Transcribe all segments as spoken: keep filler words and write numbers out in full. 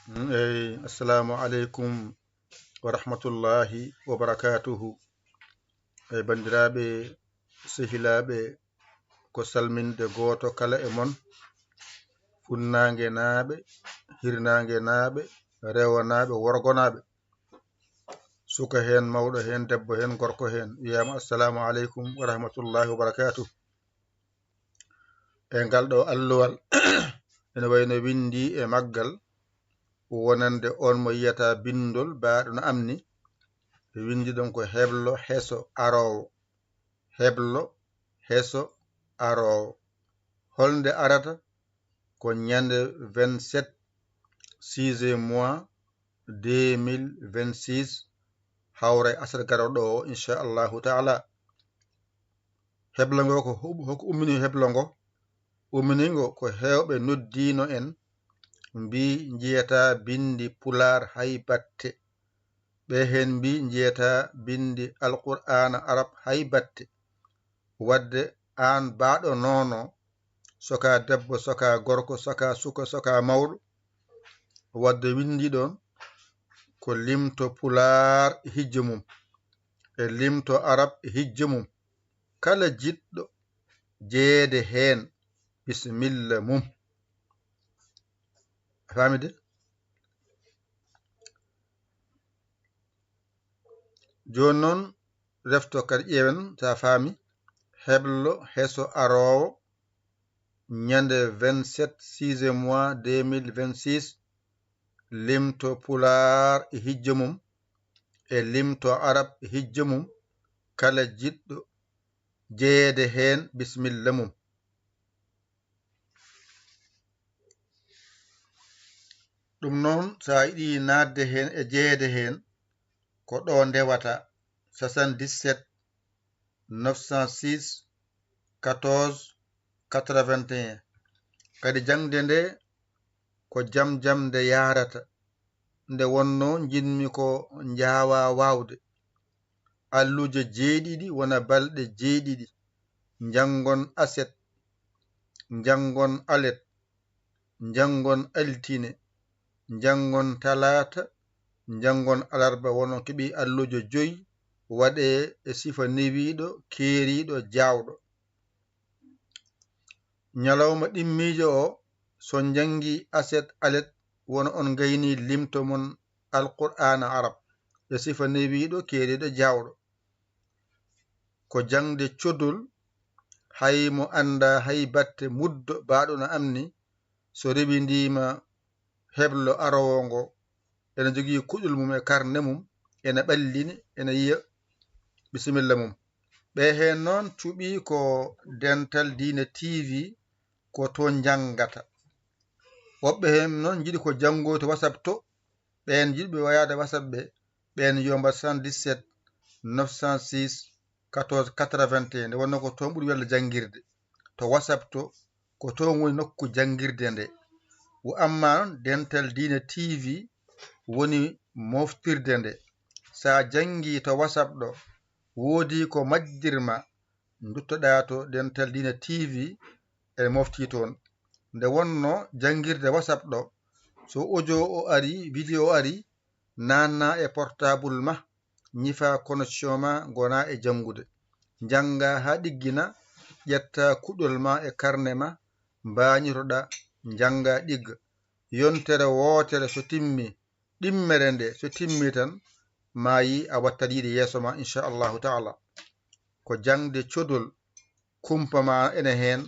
Mm, eyi, assalamu aleykum wa rahmatullahi wa barakatuhu. Eyi, banndiraaɓe, sehilaaɓe, ko salminde gooto kala e mon, funnaangenaaɓe, hirnaangenaaɓe, rewanaaɓe, worgonaaɓe, suka heen, mawɗo heen, debbo heen, gorko heen, wiyaama assalamu aleykum wa rahmatullahi wa barakatuhu. E ngal ɗo alluwal ene wayno winndi e maggal wonande on mo yiyata binndol baaɗo no am ni. Winndi ɗon ko heblo heso aroowo. Heblo heso aroowo. Holnde arata? Ko ñande vingt-sept sixième mois deux mille vingt-six, hawra e aset garoɗo o, inchallahu taala. Heblo ngo ko hu-, hoko ummini heblo ngo? Ummini ngo ko heewɓe noddiino en, mbi njiyata binndi pulaar hay batte. Ɓe heen mbi njiyata binndi Alqur'aana Arab hay batte. Wadde aan baaɗo noono, soka debbo, soka gorko, soka suka, soka mawɗo, wadde winndi ɗon ko limto pulaar e hijjo mum, e limto arab e hijjo mum. Kala jiɗɗo jeyeede heen, bisimilla mum. A faami de? Jooni noon, refto kadi ƴeewen, so a faami, heblo heso aroowo, ñande vingt-sept sixième mois deux mille vingt-six, limto pulaar e hijjo mum, e limto arab e hijjo mum, kala jiɗɗo jeyeede heen, bisimilla mum. Ɗum noon, so a yiɗi naatde heen e jeyeede heen, ko ɗo ndewata, soixante-dix-sept, neuf cent six, quatorze, quatre-vingt-un. Kadi jaŋde nde ko jam jam nde yahrata. Nde wonnoo njiɗmi ko njaawaa waawde. Alluuje jeeɗiɗi wona balɗe jeeɗiɗi. Njanngon aset, njanngon alet, njanngon altine, njanngon talaata, njanngon alarba. Won on keɓi alluuje joyi, waɗee e sifa newiiɗo, keeriiɗo, jaawɗo. Ñalawma ɗimmiijo o, so njanngi aset alet, won on ngayni limto mon Alqur'aana Arab e sifa newiiɗo, keeriiɗo, jaawɗo. Ko jaŋde codol, hay mo anndaa hay batte muddo baaɗo no am ni, so rewindiima heblo aroowo ngo, ene jogii kuɗol mum e karne mum, ene ɓallini, ene yiya bisimilla mum. Ɓe heen noon cuɓii ko Dental Diine T V, ko toon njanngata. Woɓɓe heen noon njiɗi ko janngoyto WhatsApp to, ɓeen jiɗɓe wayaade WhatsApp ɓe, ɓeen yo mbaɗ soixante-dix-sept, neuf cent six, quatorze, quatre-vingt-un. Nde wonnoo ko toon ɓuri welde janngirde. To WhatsApp to, ko toon woni nokku janngirde nde. Wo amma noon, Dental Diine T V woni moftirde nde. So a janngii to WhatsApp ɗo, woodi ko majjirma, nduttoɗaa to Dental Diine T V, ene mofti toon. Nde wonnoo janngirde WhatsApp ɗo, so audio o ari, vidéo o ari, naatna e portable ma, ñifa connexion ma, ngona e janngude. Njannga haa ɗiggina, ƴetta kuɗol ma e karne ma, mbaañitoɗaa, njannga ɗigga. Yontere wootere so timmi, ɗimmere nde so timmi tan, maayi a wattat yiide yeeso ma, inchallahu taala. Ko jaŋde codol, kumpa ma ene heen,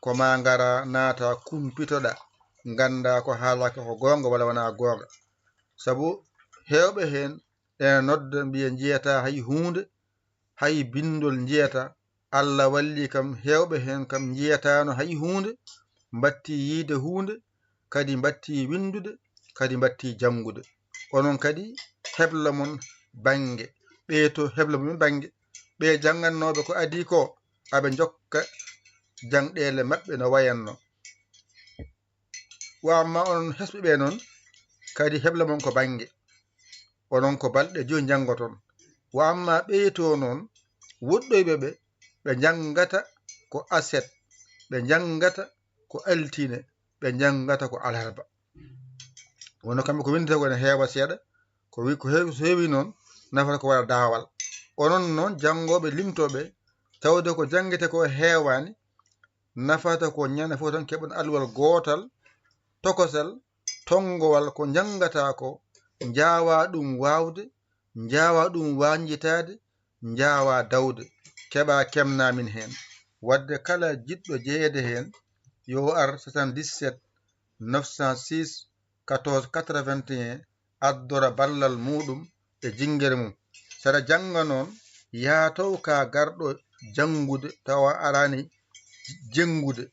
ko ma ngara naata kumpitoɗa, ngannda ko haalaka ko goonga walla wona goonga. Sabu heewɓe heen ene nodda mbiya njiyata hay huunde, hay binndol njiyata. Allah walli kam, heewɓe heen kam njiyataano hay huunde, mbatti yiide huunde, kadi mbatti winndude, kadi mbatti janngude. Onon kadi heblo mon bannge, ɓee to heblo mon bannge. Ɓe janngannooɓe ko adii ko, aɓe njokka jaŋɗeele maɓɓe no wayanno. Wa amma onon hesɓe ɓe noon, kadi heblo mon ko bannge. Onon ko balɗe joyi njanngoton. Wa amma ɓee to noon, woɗɗoyɓe ɓe, ɓe njanngata ko aset, ɓe njanngata ko altine, ɓe njanngata ko alarba. Wonno kamɓe ko winndata ko ene heewa seeɗa, ko wi-, ko heewi, so heewi noon, nafata ko waɗa daawal. Onon noon, janngooɓe, limtooɓe, tawde ko janngete ko heewaani, nafata ko ñande fof tan keɓon alluwal gootal, tokosal, tonngowal ko njanngataa ko, njaawaa ɗum waawde, njaawaa ɗum wañjitaade, njaawaa dawde, keɓaa kemnaa min heen. Waɗde kala jiɗɗo jeyeede heen, yo ar soixante-dix-sept neuf cent six quatorze quatre-vingt-un, addora ballal muuɗum e jinngere mum. Saɗa jannga noon, yaa taw ka garɗo janngude tawa araani jenngude.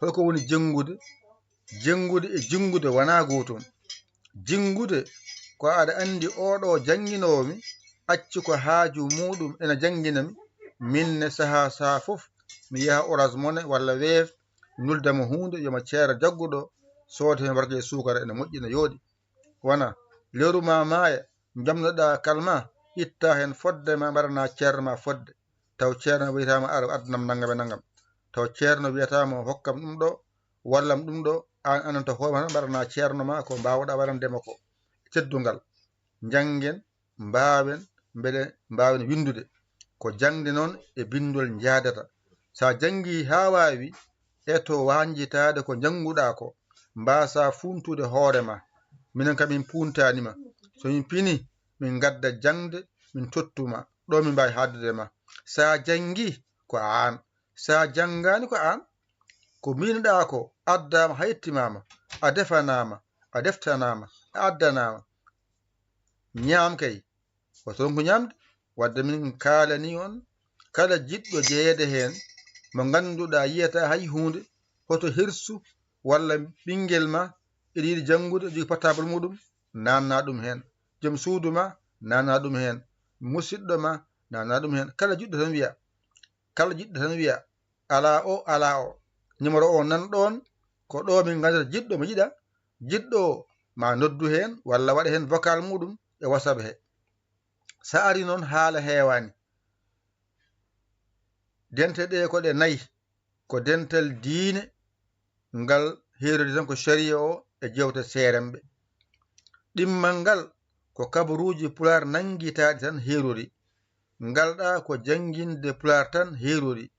Holko woni jenngude? Jenngude e jinngude wonaa gootum. Jinngude ko aɗa anndi oɗo jannginoowo mi, accu ko haaju muuɗum ena janngina mi. Min ne sahaa sahaa fof mi yaha Orange Money walla Wave, mi nulda mo huunde, yo ma ceero jagguɗo sooda heen warga e suukara, ene moƴƴi, ene yooɗi. Wona lewru ma maaya, njomnoɗaa kalma, itta heen fodde ma mbaɗana ceerno ma fodde. Taw ceerno wiyataama ar addanam nanngam e nanngam. Taw ceerno wiyataama hokkam ɗum ɗo, wallam ɗum ɗo, aan ananta hoore ma tan mbaɗana ceerno ma ko mbaawɗaa waɗande ma ko. Teddungal, njanngen, mbaawen, mbele mbaawen winndude. Ko jaŋde noon e binndol njaadata. So a janngii haa waawi, eto wañjitaade ko njannguɗaa ko, mbaasaa fuuntude hoore ma. Minen kam min puuntaani ma. So min pinii, min ngadda jaŋde, min tottu ma. Ɗo min mbaawi haaldude ma. So a janngii, ko aan. So a janngaani, ko aan. Ko mbiinoɗaa ko addaama, haytimaama, a defanaama, a deftanaama, a addanaama. Ñaam kay, ko toon ko ñaamde. Wadde min kaalanii on, kala jiɗɗo jeyeede heen, mo ngannduɗaa yiyataa hay huunde, hoto hirsu walla ɓinngel ma ina yiɗi janngude, jogii portable muuɗum, naatna ɗum heen. Joom suudu ma, naatna ɗum heen. Musiɗɗo ma, naatna ɗum heen. Kala jiɗɗo tan wiya, kala jiɗɗo tan wiya, alaa o, alaa o. Numéro o nan ɗoon, ko ɗo min nganndata jiɗɗo mo yiɗa, jiɗɗo o ma noddu heen walla waɗa heen vocal muuɗum e WhatsApp he. So a arii noon, haala heewaani. Dente ɗe ko ɗe nayi, ko dental diine, ngal heerori tan ko sariya o e jeewte seeremɓe. Ɗimmal ngal ko kabaruuji Pulaar nanngitaaɗi tan heerori. Ngal ɗa ko jannginde Pulaar tan heerori.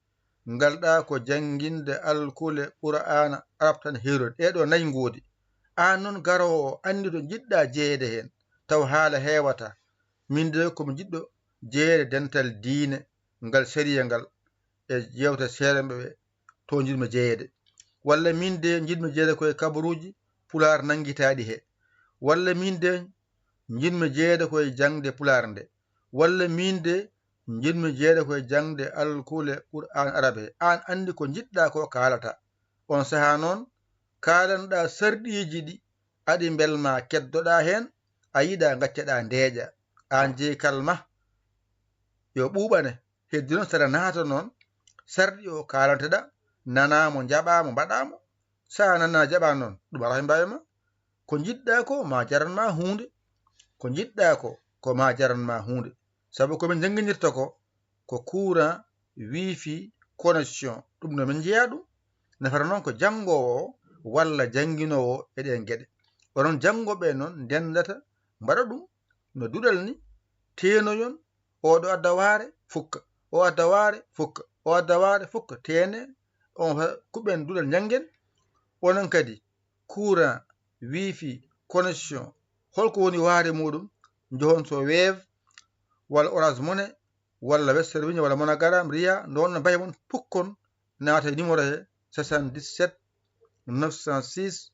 Ngal ɗa ko jannginde alkule Qur'aana Arab tan heerori. Ɗee ɗo nayi ngoodi. Aan noon garoowo o, anndu to njiɗɗaa jeyeede heen, taw haala heewataa. Min de ko mi jiɗɗo jeyeede dental diine ngal, sariya ngal, e jeewte seeremɓe ɓe, to njiɗmi jeyeede. Walla min de njiɗmi jeyeede ko e kabaruuji Pulaar nanngitaaɗi he. Walla min de njiɗmi jeyeede ko e jaŋde Pulaar nde. Walla min de njiɗmi jeyeede ko e jaŋde alkule Qur'aan Arab he. Aan anndi ko njiɗɗaa ko kaalata. On sahaa noon, kaalanɗaa sarɗiiji ɗi aɗi mbelmaa, keddoɗaa heen, a yiɗaa ngaccaɗaa ndeeƴa. Aan jeyi kalma, yo ɓuuɓane. Heddi noon, saɗa naata noon, sarɗi o kaalanteɗaa, nanaa mo, njaɓaa mo, mbaɗaa mo. So a nanaa, jaɓaa noon, ɗum alaa he mbaawi ma. Ko njiɗɗaa ko, ma jaran ma huunde. Ko njiɗɗaa ko, ko ma jaran ma huunde. Sabu ko min njannginirta ko, ko courant, wifi, connexion. Ɗum no min njeyaa ɗum. Nafata noon ko janngoowo o walla jannginoowo e ɗeen geɗe. Onon janngooɓe noon, ndenndata, mbaɗa ɗum no duɗal ni, teenoyon, oɗo adda waare, fukka, o adda waare, fukka, o adda waare, fukka, teene, on fa-, kuɓen duɗal, njanngen. Onon kadi, courant, wifi, connexion, holko woni waare muuɗum? Njohon so Wave, walla Orange Money, walla Western Union, walla MoneyGram, Ria, nden no mbayi mon, pukkon, naata e numéro he, soixante-dix-sept neuf cent six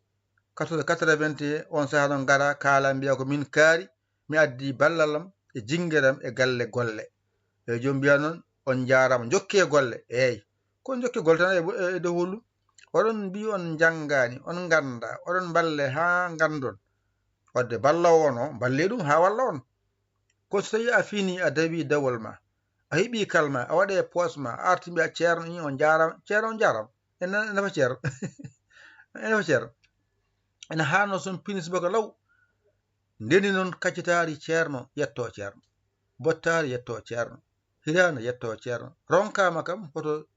quatorze quatre-vingt-un, on sahaa noon ngara, kaala, mbiya ko min kaari, mi addi ballal am e jinngere am e galle golle. Eeyi, joom mbiya noon, on njaaraama, njokkee golle. Eeyi, ko njokkee golle tan e, e, e dow holɗum? Oɗon mbiyi on njanngaani, on nganndaa, oɗon mballe haa nganndon. Wadde balloowo on o, mballee ɗum haa walla on. Ko so tawii a finii, a dawii dawol ma, a heɓii kalma, a waɗi e poos ma, a arti mbiya, "Ceerno, ii, on njaaraama, Ceerno, on njaaraama." Ene, ene nafa Ceerno. Ene nafa Ceerno. Ene haanno so on pinii subaka law. Ndeni noon kaccitaari Ceerno, yettoo Ceerno. Bottaari, yettoo Ceerno. Hiraana, yettoo Ceerno. Ronkaama kam, hoto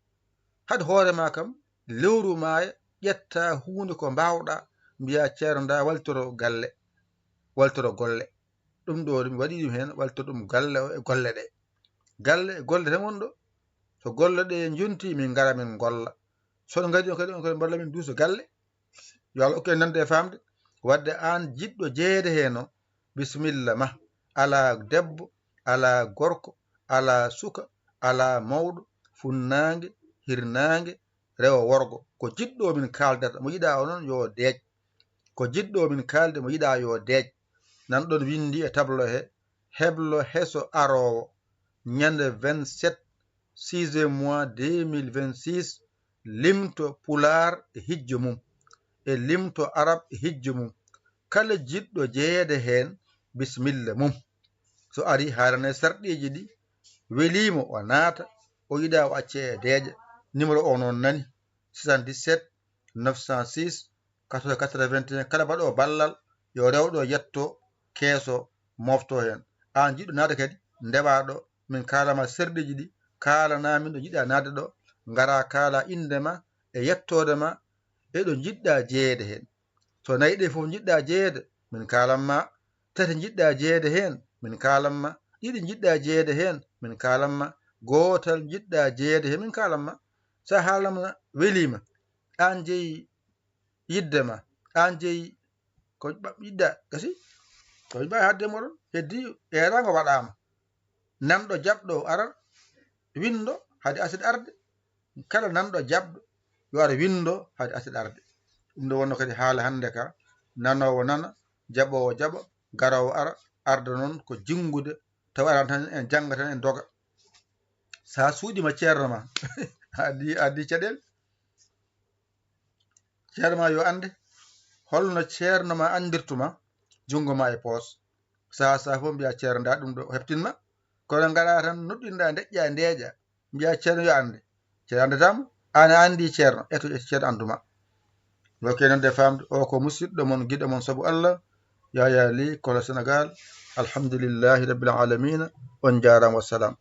haɗ hoore ma kam, lewru maaya, ƴetta huunde ko mbaawɗaa, mbiya, "Ceerno, ndaa wallitoro galle." waltoro golle. Ɗum ɗo ɗum waɗi ɗum heen, waltoro ɗum galle o e golle ɗe. Galle e golle tan woni ɗo. So golle ɗe njonti, min ngara min ngolla. So on ngari on kadi, on kadi mballa min duuso galle. Yo Allah okke nande e famde. Wadde aan jiɗɗo jeyeede heen o, bisimilla ma. Alaa debbo, alaa gorko, alaa suka, alaa mawɗo, funnaange, hirnaange, rewo worgo. Ko jiɗɗo min kaaldata, mo yiɗaa o noon yo deej. Ko jiɗɗo min kaalde, mo yiɗaa yo deej. Nan ɗon winndi e tablo he, heblo heso aroowo, ñande vingt-sept sixième mois deux mille vingt-six, limto pulaar e hijjo mum, e limto arab e hijjo mum. Kala jiɗɗo jeyeede heen, bisimilla mum. So ari haalana sarɗiiji ɗi, weliimo o naata, o yiɗaa o acce e deeƴa. Numéro o noon nani, soixante-dix-sept neuf cent six quatre-vingts quatre-vingt-un. Kala baɗoowo ballal, yo rewɗo yetto keeso, mofto heen. Aan jiɗɗo naata kadi, ndewaa ɗo, min kaalama sarɗiiji ɗi, kaalana min ɗo njiɗɗaa naatde ɗo, ngara kaala innde ma e yettoode ma e ɗo njiɗɗaa jeyeede heen. So nayi ɗe fof njiɗɗaa jeyeede, min kaalan ma. Tati njiɗɗaa jeyeede heen, min kaalan ma. Ɗiɗi njiɗɗaa jeyeede heen, min kaalan ma. Gootal njiɗɗaa jeyeede heen, min kaalan ma. So a haalama weliima, aan jeyi yidde ma, aan jeyi ko ɓa-, yiɗɗa, gasi, ko mbaawi haalde e mooɗon, heddi eeraango waɗaama. Nanɗo jaɓɗo o aran, winndo hade aset arde. Kala nanɗo jaɓɗo yo ar winndo hade aset arde. Ɗum ɗo wonno kadi haala hannde ka, nanoowo nana, jaɓoowo jaɓa, garoowo ara, arda noon ko jinngude, tawa aran tan en jannga tan en doga. Sa suuɗiima ceerno ma, a addi, a addi caɗeele. Ceerno ma yo annde, holno ceerno ma anndirtuma junngo ma e poos? Sahaa sahaa fof mbiya ceerno nda ɗum ɗo o heptinma. Kono ngara tan noddinɗa, ndeƴƴa, ndeeƴa, mbiya ceerno yo annde. Ceerno anndata mo, aan a anndi ceerno, eto, eto ceerno annduma. Ndokke noon de famde, o ko musidɗo mon, giɗo mon sabu Allah, Yaya Ly, Kolo Sénégal. Alhamdulillahi Rabbil Alamina. On njaaraama, wassalam.